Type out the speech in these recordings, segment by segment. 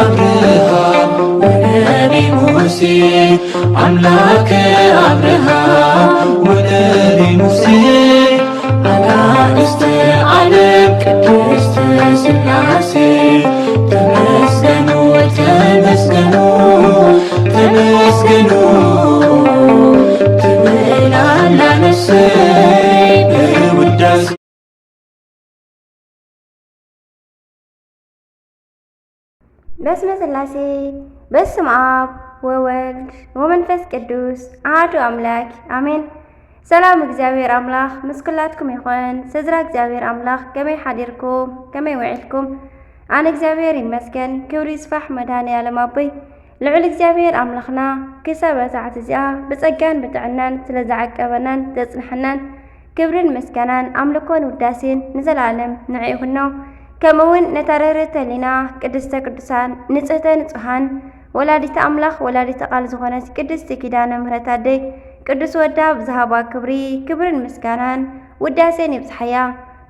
አብርሃም ወነቢ ሙሴ፣ አምላከ አብርሃም ወነቢ ሙሴ፣ አጋእዝተ ዓለም ቅድስት ሥላሴ፣ ተመስገኑ፣ ተመስገኑ፣ ተመስገኑ ትብል ኣላ ነፍሰይ በውዳሴ። በስመ ሥላሴ፣ በስመ አብ ወወልድ ወመንፈስ ቅዱስ አሐዱ አምላክ አሜን። ሰላም እግዚኣብሔር ኣምላኽ ምስ ኩላትኩም ይኹን። ስድራ እግዚኣብሔር ኣምላኽ ከመይ ሓዲርኩም? ከመይ ውዒልኩም? ኣነ እግዚኣብሔር ይመስገን፣ ክብሪ ይስፋሕ መድኃኔ ዓለም ኣቦይ። ልዑል እግዚኣብሔር ኣምላኽና ክሳብ እዛ ሰዓት እዚኣ ብጸጋን ብጥዕናን ስለ ዝዓቀበናን ዘጽንሐናን ክብርን ምስጋናን ኣምልኮን ውዳሴን ንዘለኣለም ንዕኡ ይኹኖ። ከምኡ እውን ነታ ርህርህቲ ህሊና ቅድስተ ቅዱሳን ንጽህተ ንጹሃን ወላዲተ ኣምላኽ ወላዲተ ቃል ዝኾነት ቅድስቲ ኪዳነ ምሕረት ኣደይ ቅዱስ ወዳ ብዝሃባ ክብሪ ክብርን ምስጋናን ውዳሴን ይብጽሓያ።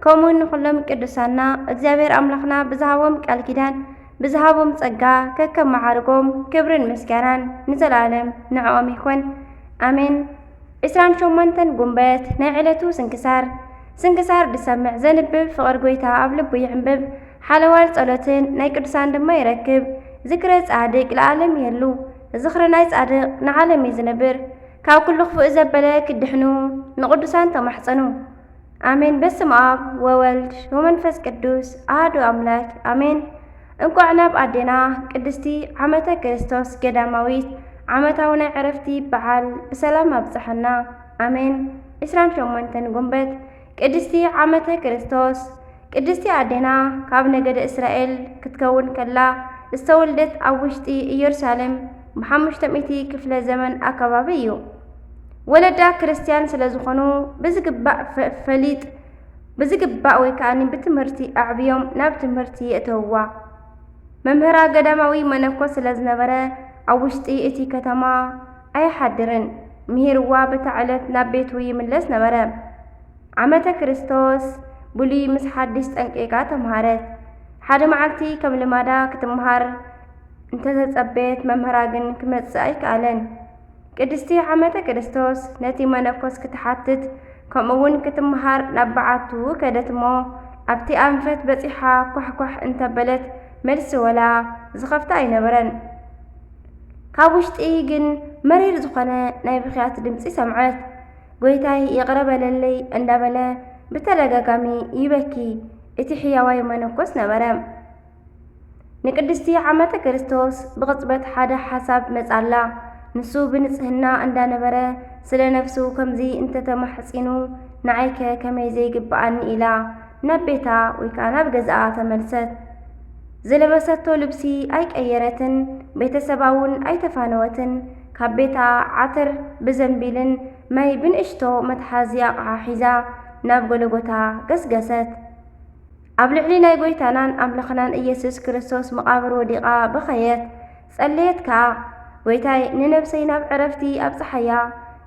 ከምኡ እውን ንኹሎም ቅዱሳና እግዚኣብሔር ኣምላኽና ብዝሃቦም ቃል ኪዳን ብዝሃቦም ጸጋ ከከም መዓርጎም ክብርን ምስጋናን ንዘለኣለም ንዕኦም ይኹን። ኣሜን። ዕስራን ሸሞንተን ጉንበት ናይ ዕለቱ ስንክሳር። ስንክሳር ዝሰምዕ ዘንብብ ፍቕር ጐይታ ኣብ ልቡ ይዕንብብ። ሓለዋል ጸሎትን ናይ ቅዱሳን ድማ ይረክብ። ዝክረ ጻድቅ ለዓለም ይህሉ። ዝኽሪ ናይ ጻድቅ ንዓለም እዩ ዝነብር። ካብ ኩሉ ክፉእ ዘበለ ክድሕኑ ንቅዱሳን ተማሕጸኑ። ኣሜን። በስመ ኣብ ወወልድ ወመንፈስ ቅዱስ ኣሐዱ ኣምላክ ኣሜን። እንቋዕ ናብ ኣዴና ቅድስቲ ዓመተ ክርስቶስ ገዳማዊት ዓመታዊ ናይ ዕረፍቲ በዓል ብሰላም ኣብጽሐና። ኣሜን። ዕስራን ሸሞንተን ጉንበት ቅድስቲ ዓመተ ክርስቶስ። ቅድስቲ ኣዴና ካብ ነገደ እስራኤል ክትከውን ከላ ዝተወልደት ኣብ ውሽጢ ኢየሩሳሌም ብሓሙሽተ ሚእቲ ክፍለ ዘመን ኣከባቢ እዩ። ወለዳ ክርስትያን ስለ ዝኾኑ ብዝግባእ ፈ-፣ ፈሊጥ-፣ ብዝግባእ ወይ ከኣ ብትምህርቲ ኣዕብዮም ናብ ትምህርቲ የእተውዋ። መምህራ ገዳማዊ መነኮስ ስለ ዝነበረ ኣብ ውሽጢ እቲ ከተማ ኣይሓድርን። ምሂርዋ በታ ዕለት ናብ ቤቱ ይምለስ ነበረ። ዓመተ ክርስቶስ ብሉይ ምስ ሓድሽ ጠንቂቓ ተምሃረት። ሓደ መዓልቲ ከም ልማዳ ክትምሃር እንተተጸበየት መምህራ ግን ክመጽእ ኣይከኣለን። ቅድስቲ ዓመተ ክርስቶስ ነቲ መነኮስ ክትሓትት ከምኡ እውን ክትምሃር ናብ በዓቱ ከደት እሞ ኣብቲ ኣንፈት በጺሓ ኳሕኳሕ እንተበለት መልሲ ወላ ዝኸፍታ ኣይነበረን። ካብ ውሽጢ ግን መሪር ዝኾነ ናይ ብኽያት ድምጺ ሰምዐት። "ጐይታይ ይቕረ በለለይ" እንዳበለ ብተደጋጋሚ ይበኪ። እቲ ሕያዋይ መነኮስ ነበረ። ንቅድስቲ ዓመተ ክርስቶስ ብቕጽበት ሓደ ሓሳብ መጻላ። ንሱ ብንጽህና እንዳነበረ ስለ ነፍሱ ከምዚ እንተተማሕጺኑ፣ ንዓይከ ከመይ ዘይግብኣኒ ኢላ ናብ ቤታ ወይ ከኣ ናብ ገዛኣ ተመልሰት። ዝለበሰቶ ልብሲ ኣይቀየረትን፣ ቤተሰባ እውን ኣይተፋነወትን። ካብ ቤታ ዓተር ብዘንቢልን ማይ ብንእሽቶ መትሓዚ ኣቕሓ ሒዛ ናብ ጎለጎታ ገስገሰት። ኣብ ልዕሊ ናይ ጐይታናን ኣምላኽናን ኢየሱስ ክርስቶስ መቓብር ወዲቓ በኸየት፣ ጸለየት ከኣ። "ጐይታይ፣ ንነብሰይ ናብ ዕረፍቲ ኣብጽሓያ፣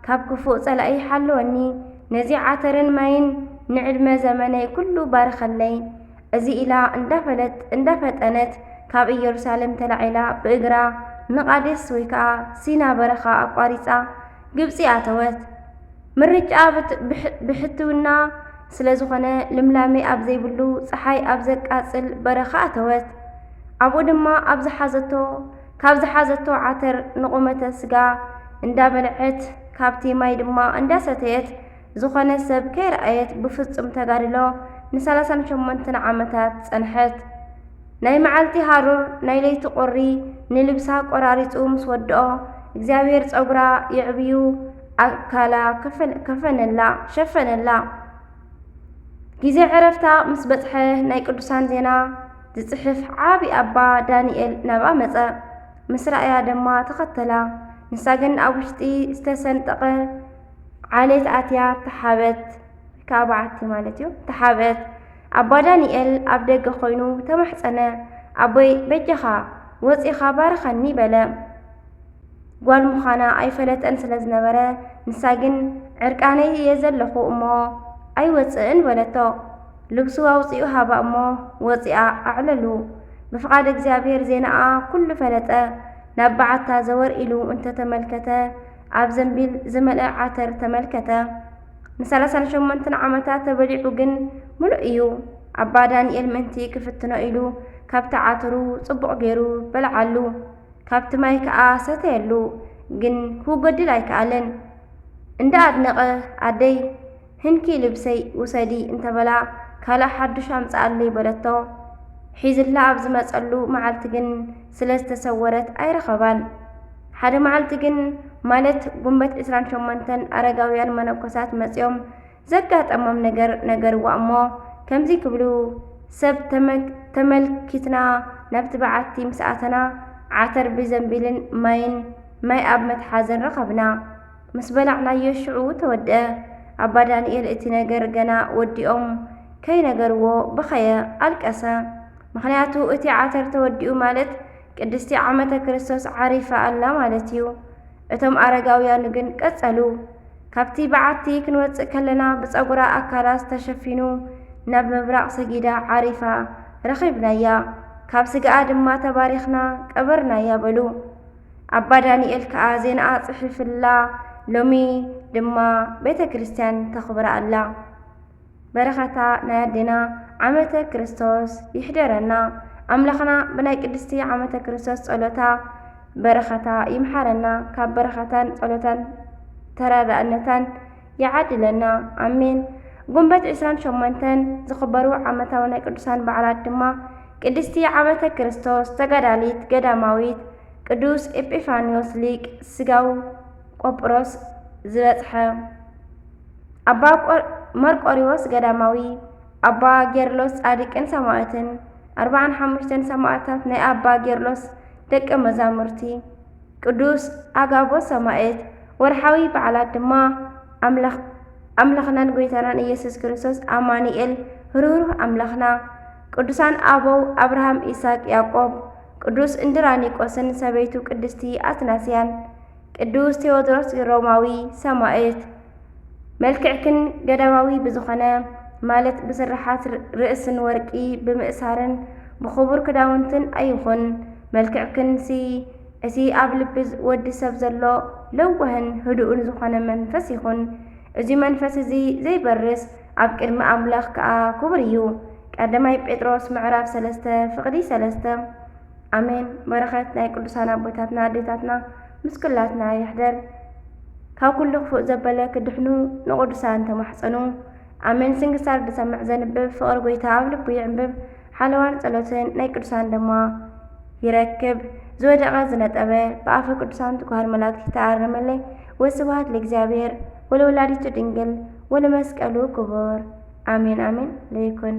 ካብ ክፉእ ጸላኢ ሓልወኒ፣ ነዚ ዓተርን ማይን ንዕድመ ዘመነይ ኩሉ ባርኸለይ።" እዚ ኢላ እንዳፈለት-፣ እንዳፈጠነት ካብ ኢየሩሳሌም ተላዒላ ብእግራ ንቃዴስ ወይ ከኣ ሲና በረኻ ኣቋሪጻ ግብጺ ኣተወት። ምርጫኣ ብት-፣ ብሕ-፣ ብሕትውና ስለ ዝኾነ፣ ልምላሜ ኣብ ዘይብሉ፣ ጸሓይ ኣብ ዘቃጽል በረኻ ኣተወት። ኣብኡ ድማ ኣብ ዝሓዘቶ፣ ካብ ዝሓዘቶ ዓተር ንቑመተ ስጋ እንዳበልዐት፣ ካብቲ ማይ ድማ እንዳሰተየት፣ ዝኾነ ሰብ ከይረኣየት ብፍጹም ተጋድሎ ንሰላሳን ሸሞንተን ዓመታት ጸንሐት። ናይ መዓልቲ ሃሩር ናይ ለይቲ ቁሪ ንልብሳ ቆራሪጹ ምስ ወድኦ፣ እግዚኣብሔር ጸጉራ የዕብዩ ኣካላ ከፈን-፣ ከፈነላ፣ ሸፈነላ። ግዜ ዕረፍታ ምስ በጽሐ ናይ ቅዱሳን ዜና ዝጽሕፍ ዓቢ ኣባ ዳንኤል ናብኣ መጸ። ምስ ረኣያ ድማ ተኸተላ። ንሳ ግን ኣብ ውሽጢ ዝተሰንጠቐ ዓሌት ኣትያ ተሓበት። ካብ በዓቲ ማለት እዩ። ተሓበት። ኣባ ዳንኤል ኣብ ደገ ኮይኑ ተማሕጸነ። "ኣቦይ በጃኻ ወጺኻ ባርኸኒ" በለ። ጓል ምዃና ኣይፈለጠን ስለ ዝነበረ፣ ንሳ ግን "ዕርቃነይ እየ ዘለኹ እሞ ኣይወጽእን" በለቶ። ልብሱ ኣውጺኡ ሃባ እሞ ወጺኣ ኣዕለሉ። ብፍቓድ እግዚኣብሔር ዜናኣ ኩሉ ፈለጠ። ናብ በዓታ ዘወር ኢሉ እንተተመልከተ፣ ኣብ ዘንቢል ዝመልአ ዓተር ተመልከተ። ንሰላሳን ሸሞንተን ዓመታት ተበሊዑ ግን ምሉእ እዩ። ኣባ ዳንኤል ምእንቲ ክፍትኖ ኢሉ ካብቲ ዓተሩ ጽቡቕ ገይሩ በልዓሉ፣ ካብቲ ማይ ከኣ ሰተየሉ፣ ግን ክጎድል ኣይከኣለን። እንዳ ኣድነቐ፣ ኣደይ፣ ህንኪ ልብሰይ ውሰዲ እንተበላ፣ ካልእ ሓዱሽ ኣምጽኣለይ በለቶ። ሒዝላ ኣብ ዝመጸሉ መዓልቲ ግን ስለ ዝተሰወረት ኣይረኸባን። ሓደ መዓልቲ ግን፣ ማለት ጉንበት ዕስራን ሸሞንተን ኣረጋውያን መነኮሳት መጺኦም ዘጋጠሞም ነገር ነገርዋ እሞ፣ ከምዚ ክብሉ፣ ሰብ ተመ-፣ ተመልኪትና ናብቲ በዓቲ ምስ ኣተና፣ ዓተር ብዘንቢልን ማይን፣ ማይ ኣብ መትሓዝን ረኸብና። ምስ በላዕናዮ ሽዑ ተወድአ። ኣባ ዳንኤል እቲ ነገር ገና ወዲኦም ከይነገርዎ በኸየ፣ ኣልቀሰ። ምኽንያቱ እቲ ዓተር ተወዲኡ ማለት ቅድስቲ ዓመተ ክርስቶስ ዓሪፋ ኣላ ማለት እዩ። እቶም ኣረጋውያኑ ግን ቀጸሉ። ካብቲ በዓቲ ክንወጽእ ከለና ብጸጉራ ኣካላት ተሸፊኑ ናብ ምብራቕ ሰጊዳ ዓሪፋ ረኺብናያ። ካብ ስጋኣ ድማ ተባሪኽና ቀበርናያ በሉ። ኣባ ዳንኤል ከኣ ዜናኣ ጽሒፍላ፣ ሎሚ ድማ ቤተ ክርስቲያን ተኽብራ ኣላ። በረኸታ ናይ ኣዴና ዓመተ ክርስቶስ ይሕደረና። ኣምላኽና ብናይ ቅድስቲ ዓመተ ክርስቶስ ጸሎታ በረኸታ ይምሓረና። ካብ በረኸታን ጸሎታን ተራዳእነታን ይዓድለና። ኣሜን። ጉንበት ዕስራን ሸሞንተን ዝኽበሩ ዓመታዊ ናይ ቅዱሳን በዓላት ድማ ቅድስቲ ዓመተ ክርስቶስ፣ ተጋዳሊት ገዳማዊት፣ ቅዱስ ኤጲፋንዮስ ሊቅ፣ ስጋው ቆጵሮስ ዝበጽሐ፣ ኣባ ቆ-፣ መርቆሪዎስ ገዳማዊ፣ ኣባ ጌርሎስ ጻድቅን ሰማዕትን፣ ኣርባዓን ሓሙሽተን ሰማዕታት ናይ ኣባ ጌርሎስ ደቀ መዛሙርቲ፣ ቅዱስ ኣጋቦ ሰማዕት። ወርሓዊ በዓላት ድማ ኣምላኽ-፣ ኣምላኽናን ጎይታናን ኢየሱስ ክርስቶስ ኣማኑኤል፣ ርህሩህ ኣምላኽና፣ ቅዱሳን ኣበው ኣብርሃም፣ ይስሐቅ፣ ያዕቆብ፣ ቅዱስ እንድራኒቆስን ሰበይቱ ቅድስቲ ኣትናስያን፣ ቅዱስ ቴዎድሮስ ሮማዊ ሰማዕት። መልክዕክን ገዳማዊ ብዝኾነ፣ ማለት ብስርሓት ር-፣ ርእስን ወርቂ ብምእሳርን ብኽቡር ክዳውንትን ኣይኹን። መልክዕክንሲ እቲ ኣብ ልቢ ወዲ ሰብ ዘሎ ለዋህን ህዱእን ዝኾነ መንፈስ ይኹን። እዚ መንፈስ እዚ ዘይበርስ፣ ኣብ ቅድሚ ኣምላኽ ከኣ ክቡር እዩ። ቀዳማይ ጴጥሮስ ምዕራፍ ሰለስተ ፍቕዲ ሰለስተ። ኣሜን። በረኸት ናይ ቅዱሳን ኣቦታትና ኣዴታትና ምስ ኩላትና ይሕደር። ካብ ኩሉ ክፉእ ዘበለ ክድሕኑ ንቅዱሳን ተማሕጸኑ። ኣሜን። ስንክሳር ዝሰምዕ ዘንብብ ፍቕሪ ጎይታ ኣብ ልቡ ይዕንብብ። ሓለዋን ጸሎትን ናይ ቅዱሳን ድማ ይረክብ። ዝወደቐ ዝነጠበ ብኣፈ ቅዱሳን ትጉሃን መላእክት ይተኣረመለይ። ወስብሐት ለእግዚኣብሔር ወለወላዲቱ ድንግል ወለመስቀሉ ክቡር። ኣሜን ኣሜን ለይኩን።